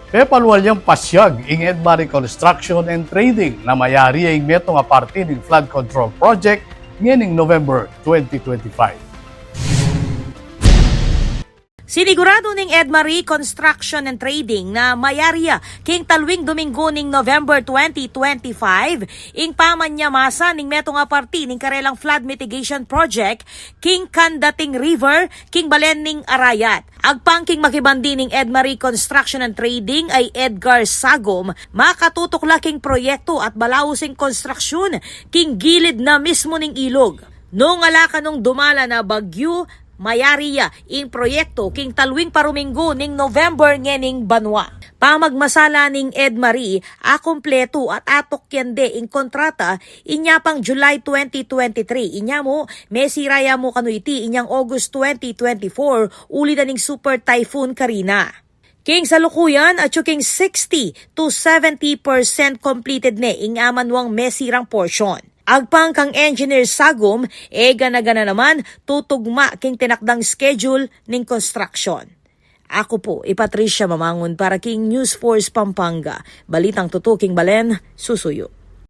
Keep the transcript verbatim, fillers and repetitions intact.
Pepalual yang pasyag ing Edmari Construction and Trading na mayari ya ing metung a parti ning flood control project ngening November twenty twenty-five. Siniguradu ning Edmari Construction and Trading na mayari ya king talwing Dominggo ning November twenty twenty-five ing pamanyamasa ning metung a parti ning karelang flood mitigation project king Candating River king balen ning Arayat. Agpang king makibandi ning Edmari Construction and Trading ay Edgar Sagom, makatutukla king proyekto at balaus ing konstruksyun king gilid na mismu ning ilug. Nung ala kanung dumalan a bagyu, mayari ya ing proyekto king talwing paruminggu ning November ngening banua. Pamagmasala ning Edmari, akumpletu at atukyan de ing kontrata inya pang July twenty twenty-three. Inya mu, mesira ya mu kanu iti inyang August twenty twenty-four, uli da ning Super Typhoon Karina. King salukuyan, atyu king sixty to seventy percent completed ne ing amanuang mesirang portion. Agpang kang Engineer Sagum, e gana-gana naman tutugma king tinakdang schedule ning construction. Aku pu i Patricia Mamangun para king News Force Pampanga. Balitang tutu king balen, susuyu.